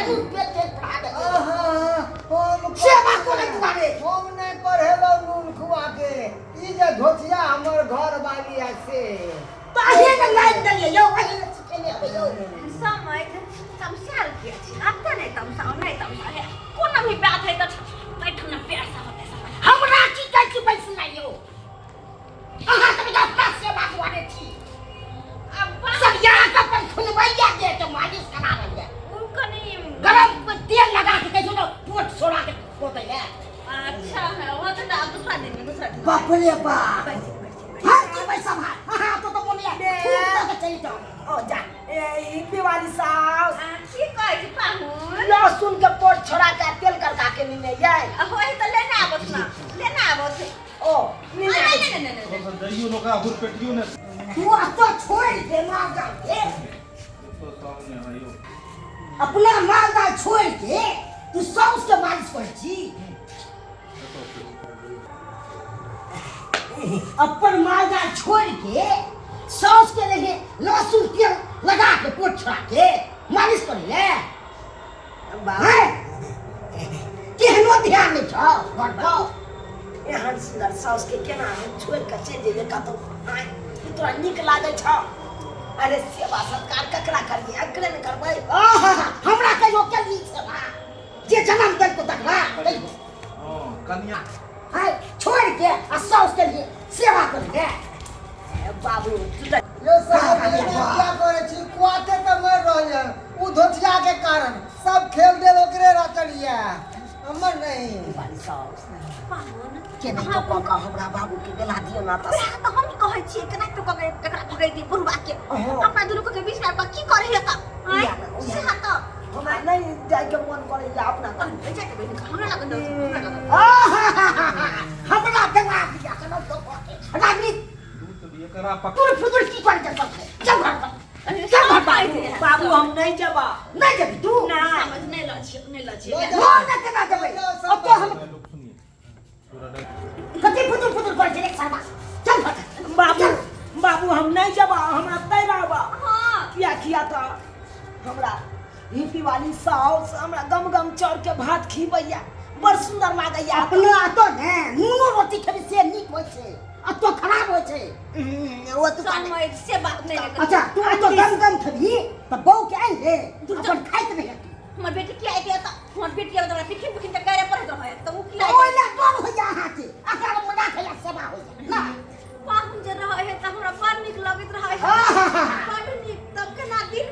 नून तेल तेल पढ़ा दे। आहा, हम सेवा करे दुआरे। हम नहि पढ़ेलहुँ नून खुआ के, ई जे धोतिया हमर घर वाली है से। ताहे ने लाइन देलियै यौ, अही ने सिखेने हेबै यौ। समय तमसाल किया छी? आब तऽ नहि तमसाउ, नहि तमसाउ। हे, कोनो भी बात है तऽ बैठू ने, प्यार से होतै सब। हमरा की कहै छी बैसनाइ यौ? अहाँ तऽ अपना सेवा दुआरे छी। आब बात सरिया के अपन खुनबैया दे के मालिश करा रहल है। ओ कनि गरम तेल लगा के कहियो ने पोट छोड़ा के पोतै है। अच्छा है, वो तऽ आब दूसरा दिन में, दूसरा दिन। बाप रे बाप। बैठ बैठ। हम की पैसा भाई, अहाँ तो मोन या फूल दऽ के चलि जाउ। ओ जा, ए हिप्पी वाली सास। आ, की कहै छी पाहुन? लहसुन के पोट छोड़ा के तेल करका के नीने ये। होय तऽ लेने आबत ना, लेने आबत। ओ नीने नहीं आबत। नहीं नहीं नहीं नहीं। दैयो लोका हुरपेटियो ने। तू तो छोड़ दे मालदार के। तो सामने है यो। अपना मालदार छोड़ के तू साउस के मालिश कर छी। अपन मालदार छोड़ के साउस के लिए लहसुन तेल लगा के पोट छोड़ा के मालिश कर ले। बाप केहनो ध्यान नहीं छौ घर पर। एहन सुंदर साउस के केना हम छोड़ के चलि जेबै कतौ? आँय, ई तोरा नीक लागै छौ? अरे सेवा सत्कार ककरा करियै? एकरे ने करबै। आहा, हमरा कहियो केलही सेवा? जे जन्म देलको तकरा कहियो। हां कनिया आय छोड़ के आ साउस के लिए सेवा करिहे। ए, बाबू तू तऽ यौ साहब, एना किया करै छी? कुआते तऽ मरि रहल यऽ ओ धोतिया के कारण। सब खेल देल ओकरे रचल यऽ, हमर नहीं। बाली साउस पाहुन के नहीं तो कऽ कऽ हमरा बाबू के बेला दियौ ना तऽ। वएह तऽ हम कहै छियै, केना तो कऽ के एकरा भगै दी बुढ़वा के। अहाँ। अपना दुनू के बीच में आबि कऽ की करै है तऽ? आँय? उएह ने, उएह। सएह तऽ। हमरा नहीं जाइके मन करैया अपना घर। अरे, जाके बहिन, हमरा लगन दो, हमरा लगन। आहा, हमरा बेला दिया चलो तो के राजनीति। दूध एकरा पक तुर फुदुर की करै छै सब? चल घर पर, चल घर पर। बाबू हम नहीं जबा। नहीं जेबी तू? ना। समझ नहीं ल छियै, नहीं ल छियै। लऽ हो ना, केना जेबै? अब तो हम लोग सुनिए पूरा डर। कथी फुदुर फुदुर करै छै रे शर्मा? चल घर पर। बाबू, बाबू हम नहीं जबा, हमरा तय रहबा। हाँ। किया किया तऽ हमरा हिप्पी वाली साउस हमरा गम गम चाउर के भात खिबैया, बड़ सुंदर लागैया। अपना तो ने नूनो रोटी खेबी से नीक होइ छै, आ तो खराब होइ छै। ओ तो समझ से बात नहीं है। अच्छा तू तो गम गम खेबी तऽ बहू के आनि ले, अपन खाइत रहिए तू। हमर बेटी की आइ तऽ हमर बेटी आबै तऽ हमरा पिखिन पिखिन तऽ गारे पड़ैत रहै तऽ ओ की ओहि लए डर होइया अहाँके, अकरा मना खेला सेवा होइया ना। पाहुन जे रहै है तऽ हमरा बड़ नीक लगैत रहै है, आहा। बड़ नीक। तब केना दिन